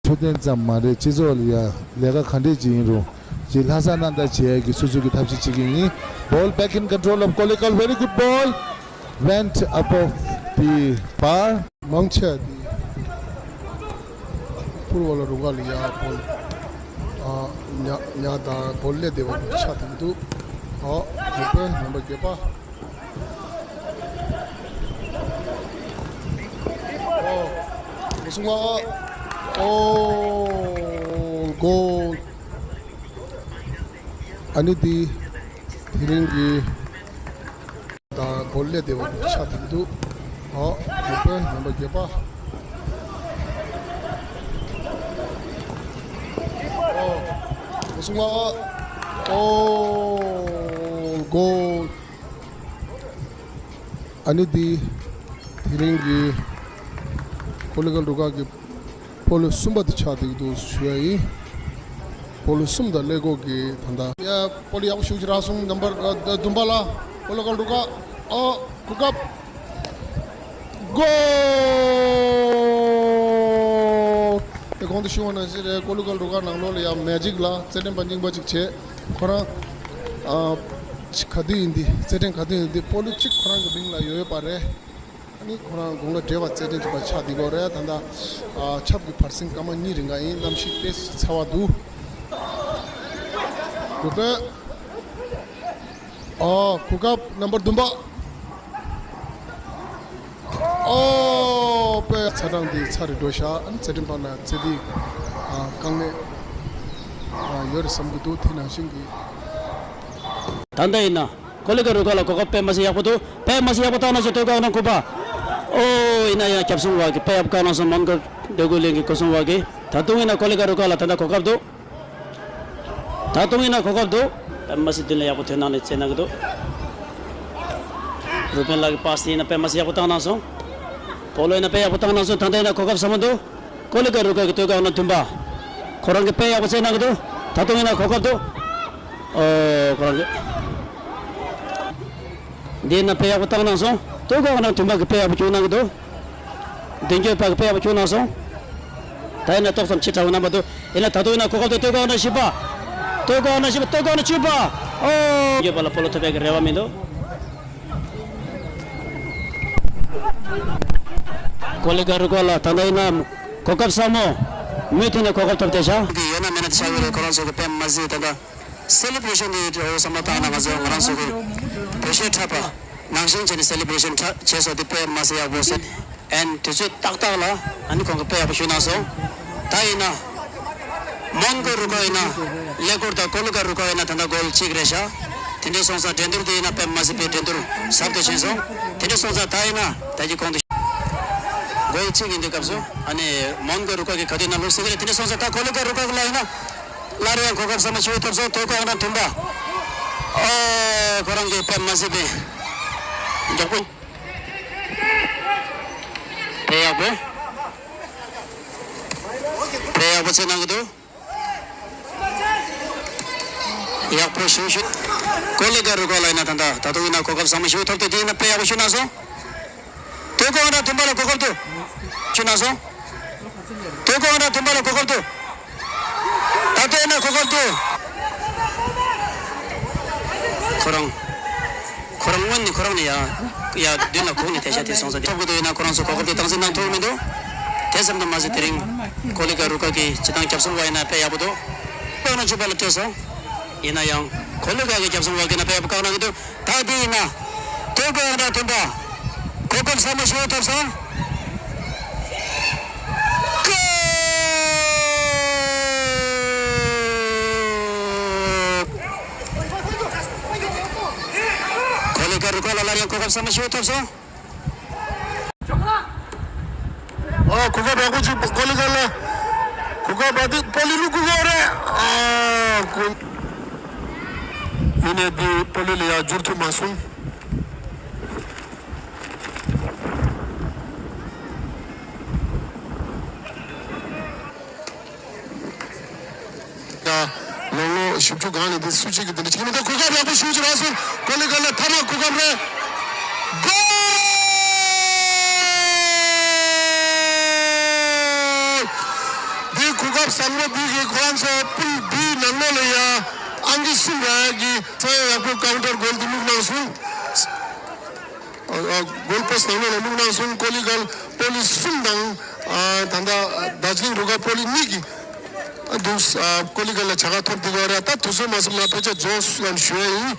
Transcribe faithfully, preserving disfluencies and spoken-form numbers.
ཕུད་རྐྱེན་ཙམ་མ་རེད། སྤྱི་ཚོགས་ལ་ཡ་ལས་ཀ་ག་འདྲས་ཅིག་ཡིན་རུང་ཅིག་ལྷག་བསམ་རྣམ་དག་བྱེད་ཡ་གི་སོ་སོ་གི་ཐབས་ཤེས་བྱེད་ཀྱི་ཡིན། Ball back in control of Kollekorr. Very good ball. Went above the bar. མང་ཆེ་བ་འདི་ཕུར་བ་ལ་རུ་ཁ་ལ་ཡ་བོལ་ཨ་ཉ་ཉ་དང་བོལ་ལས་བདེ་བ་ཆགས་བསྡད་ཀྱི་འདུག། ཨོ་ནུབ་པའི་ནམ་བར་བརྒྱད་པ། ཨོ་སུང་བ་ཨོ་གོལ། ཨ་ནི་འདི་དེ་རིང་གི་དང་བོལ་ལས་བདེ་བ་ཆགས་བསྡད་འདུག། ཨོ་ནུབ་པའི་ནམ་བར་བརྒྱད་པ། ཨོ་སུང་བ་ཨོ་གོལ། ཨ་ནི་འདི་དེ་རིང་གི་ཀོ་ལི་གྷལ་རུ་ཁག་གི་པོ་ལོ་གསུམ་པ་དེ་ཆགས་བསྡད་ཀྱི་འདུག་ཞུ་ཡ་ཡིན། པོ་ལོ་གསུམ་དང་ཀླད་ཀོར་གྱི་ད་ལྟ་ཡ་པོ་ལོ་ཡག་པོ་ཞེ་པོ་ཅིག་རག་སོང་། ནམ་བར་ཨ་བདུན་པ་ལ་ཀོ་ལི་གྷལ་རུ་ཁག། ཨོ་གོ་སྐབས། གོལ། དེ་གོང་དུ་ཞུ་བ་ནང་བཞིན་རེད། ཀོ་ལི་གྷལ་རུ་ཁག་ནང་ལོགས་ལ་ཡང་མེ་ཇིག་ལ་རྩེད་འགྲན་པ་རྙིང་པ་ཅིག་བྱས། ཁོ་རང་ཨ་ག་དུས་ཡིན་འདི་རྩེད་འགྲན་ག་དུས་ཡིན་འདི་པོ་ལོ་གཅིག་ཁོ་རང་གི་མིང་ལ་ཡོད་ཡོད་པ་རེད། ཨ་ནི་ཁོ་རང་དགུང་ལོ་བགྲེས་པ་རྩེད་འགྲན་ཚོགས་པ་ཆགས་འདི་གོ་རེད། ད་ལྟ་ཨ་ཆབ་ཀྱི་བར་གསེང་སྐར་མ་གཉིས་རིང་ག་ཡིན། གནམ་གཤིས་དཔེ་ཚ་བ་འདུག། གོ་སྐབས། ཨོ་གོ་སྐབས་ནམ་བར་བདུན་པ། ཨོ་དཔེ་ཚ་གྲང་འདི་ཚ་རེ་འགྲོ་ཤག། ཨ་ནི་རྩེད་འགྲན་པ་ལ་རྩེད་འདི་ཨ་དཀའ་ངལ་ཨ་ཡོད་རེད་བསམ་གྱི་འདུག། དེ་ནང་བཞིན་གྱི་ད་ལྟ་ཡིན་ན་ཀོ་ལི་གྷལ་རུ་ཁག་ལ་གོ་སྐབས་དཔེ་མ་སྲིད་ཡག་པོ་འདུག། དཔེ་མ་སྲིད་ཡག་པོ་བཏང་གནང་སོང་། སྟོད་ཁ་ནང་གུ་པ། ཨོ་ཡིན་ན་ཡང་རྒྱབ་སྲུང་བ་གིས་དཔེ་ཡག་པོ་བཀག་གནང་སོང་། མོན་གྷོ་འདོད་རྒུ་གླིང་གི་སྐོར་སྲུང་བ་གིས། ད་དུང་ཡིན་ན་ཀོ་ལི་གྷལ་རུ་ཁག་ལ་ད་ལྟ་གོ་སྐབས་འདུག། ད་དུང་ཡིན་ན་གོ་སྐབས་འདུག། དཔེ་མ་སྲིད་མདུན་ལ་ཡག་པོ་ཐོན་གནང་ནས་རྩེད་གནང་གི་འདུག། རུ་པིན་ལགས་ཀྱི་པཱསི་དེ་ཡིན་ན་དཔེ་མ་སྲིད་ཡག་པོ་བཏང་གནང་སོང་། པོ་ལོ་ཡིན་ན་དཔེ་ཡག་པོ་བཏང་གནང་སོང་། ད་ལྟ་ཡིན་ན་གོ་སྐབས་བཟང་པོ་འདུག། ཀོ་ལི་གྷལ་རུ་ཁག་གི་སྟོད་ཁ་ནང་བདུན་པ། ཁོ་རང་གིས་དཔེ་ཡག་པོ་རྩེད་གནང་གི་འདུག། ད་དུང་ཡིན་ན་གོ་སྐབས་འདུག། ཨོ་ཁོ་རང་གིས། འདི་ཡིན་ན་དཔེ་ཡག་པོ་བཏང་གནང་སོང་། སྟོད་ཁ་ནང་བདུན་པ་གིས་དཔེ་ཡག་པོ་བཅུག་གནང་གི་འདུག། མདུན་སྐྱོད་པ་གིས་དཔེ་ཡག་པོ་བཅུག་གནང་སོང་། ད་ཡིན་ན་ཏོག་ཙམ་ཕྱི་དྲགས་པའི་རྣམ་པ་འདུག། ཡིན་ན་ད་དུང་ཡིན་ན་གོ་སྐབས་འདུག། སྟོད་ཁ་ནང་བཞི་པ། སྟོད་ཁ་ནང་བཞི་པ། སྟོད་ཁ་ནང་བཞི་པ། ཨོ། མདུན་སྐྱོད་པ་ལ་སྤོ་ལོ་ཐོབ་པའི་གི་རེ་བ་མི་འདུག། ཀོ་ལི་གྷལ་རུ་ཁག་ལ་ད་ལྟ་ཡིན་ན་གོ་སྐབས་བཟང་པོ། མུ་མཐུད་ནས་གོ་སྐབས་ཐོབ་སྟེ་ཤག། གི་ཡོད་ན་མེད་ན་དེ་ཆགས་ཡོད་རེད། ཁོ་རང་ཚོ་གིས་དཔེ་མ་སྲིད་ད་ལྟ་སེ་ལི་བྷི་རེ་ཤན་འདི་འདྲ་བོ་བསམ་བློ་བཏང་ན་ང་ཚོ་ང་རང་ཚོ་གི་བོད་གཞས་འཁྲབ་པ་ནང་བཞིན་བྱས་ནས་སེ་ལི་བྷི་རེ་ཤན་འཁྲབ་བྱས་སོང་། འདི་དཔེ་མ་སྲིད་ཡག་པོ་ཟེར། ཨན་དུས་ཚོད་ཏག་ཏག་ལ་ཨ་ནི་ཁོང་གིས་དཔེ་ཡག་པོ་ཞུ་གནང་སོང་། ད་ཡིན་ན་མོན་གྷོ་རུ་ཁག་ཡིན་ན་ཀླད་ཀོར་དང་ཀོ་ལི་གྷལ་རུ་ཁག་ཡིན་ན་ད་ལྟ་གོལ་གཅིག་རེད་ཤག། དེ་འདྲ་སོང་ཙང་འགྲན་བསྡུར་འདི་ཡིན་ན་དཔེ་མ་སྲིད་པའི་འགྲན་བསྡུར་ཟབ་ཏུ་ཕྱིན་སོང་། དེ་འདྲ་སོང་ཙང་ད་ཡིན་ན་ད་ཀྱི་གོང་དུ་གོལ་གཅིག་ཡིན་དུས་སྐབས་སུ་ཨ་ནི་མོན་གྷོ་རུ་ཁག་གིས་ག་དུས་ན་ལུགས་སྲོལ་གྱི་རེད། དེ་འདྲ་སོང་ཙང་ད་ཀོ་ལི་གྷལ་རུ་ཁག་ལ་ཡིན་ན་སླར་ཡང་གོ་སྐབས་ཟབ་མོ་ཞིག་ཐོབ་སོང་། སྟོད་ཁ་ནང་བདུན་པ། ཨོ་ཁོ་རང་གིས་དཔེ་མ་སྲིད་པའི་མགྱོགས་པོ། དཔེ་ཡག་པོ། དཔེ་ཡག་པོ་རྩེད་གནང་གི་འདུག། ཡག་པོ་ཞུ་ཞུ། ཀོ་ལི་གྷལ་རུ་ཁག་ལ་ཡིན་ན་ད་ལྟ་ད་དུང་ཡིན་ན་གོ་སྐབས་ཟབ་མོ་ཞིག་ཐོབ་སྟེ་དེ་ཡིན་ན་དཔེ་ཡག་པོ་ཞུ་གནང་སོང་། སྟོད་ཁ་ནང་བདུན་པ་ལ་གོ་སྐབས་འདུག། ཞུ་གནང་སོང་། སྟོད་ཁ་ནང་བདུན་པ་ལ་གོ་སྐབས་འདུག། ད་ལྟ་ཡིན་ན་གོ་སྐབས་འདུག། ཁོ་རང་ཁོ་རང་སྔོན་ནས་ཁོ་རང་ནས་ཡ་ཡ་མདུན་ལ་སྒུག་ནས་བསྡད་ཤག། དེ་སོང་ཙང་ཐོབ་དགོས་འདུག། ཡིན་ན་ཁོ་རང་ཚོ་གོ་སྐབས་དེ་སྟངས་འཛིན་གནང་ཐུབ་མི་འདུག། དེ་ཙམ་དུ་མ་ཟད་དེ་རིང་ཀོ་ལི་གྷལ་རུ་ཁག་གི་སྤྱིར་བཏང་རྒྱབ་སྲུང་བ་ཡིན་ན་དཔེ་ཡག་པོ་འདུག། དཔེ་ཡག་ནང་བཅུག་པ་ལ་ལྟོས་སོང་། ཡིན་ན་ཡང་ཀོ་ལི་གྷལ་གྱི་རྒྱབ་སྲུང་བ་གིས་ན་དཔེ་ཡག་པོ་བཀག་གནང་གི་འདུག། ད་དེ་ཡིན་ན་སྟོད་ཁ་ནང་བདུན་པ་གོ་སྐབས་ཟབ་མོ་ཞིག་ཐོབ་སོང་། ཀོ། ཀོ་ལི་གྷལ་རུ་ཁག་ལ་སླར་ཡང་གོ་སྐབས་ཟབ་མོ་ཞིག་ཐོབ་སོང་། ཨོ་གོ་སྐབས་ཡག་པོ་ཅིག་ཀོ་ལི་གྷལ་ལ། གོ་སྐབས་འདི་པོ་ལི་ལུ་གུ་གོ་རེད། ཨ་ཀོ། ཡིན་ནའི་འདི་པོ་ལི་ལ་ཡ་འགྱུར་ཐུབ་མ་སོང་། ཡ། ལོ་ལོ་བཞི་བཅུ་སྒང་ལས་འདི་སུ་གཅིག་གིས་འདི་འདྲ་བྱེད་ཀྱི་མི་འདུག། གོ་སྐབས་ཡག་པོ་ཞེ་པོ་ཅིག་རག་སོང་། ཀོ་ལི་གྷལ་ལ་ཐ་མ་གོ་སྐབས་རེད། གོལ། འདི་ གོ་སྐབས་བཟང་པོ་འདི་གིས་ཁོང་ཚོ་པུལ་བི་ནང་ལོགས་ལུ་ཡང་ཨང་ཀི་གསུམ་ར་གི་ཚོ་ཡང་ཡག་པོ་ཀའུན་ཊར་གོལ་འདི་བླུགས་གནང་སོང་། ཨ་ཨ་གོལ་པོསཊ་ནང་ལོགས་ལུ་བླུགས་གནང་སོང་། ཀོ་ལི་གལ་པོ་ལི་གསུམ་དང་ཨ་ད་ལྟ་རྡོ་རྗེ་གླིང་རུ་ཁག་པོ་ལི་གཉིས་ཀྱིས་ཨ་འདུག་ཨ་ཀོ་ལི་གལ་ལུ་བྱ་དགའ་ཐོབ་འདི་ག་ར། ད་དུས་ཚོད་མ་ཟིན་ལུ་དཔེ་ཆ་རྫོགས་སོང་ཞུ་ཡ་ཡིན།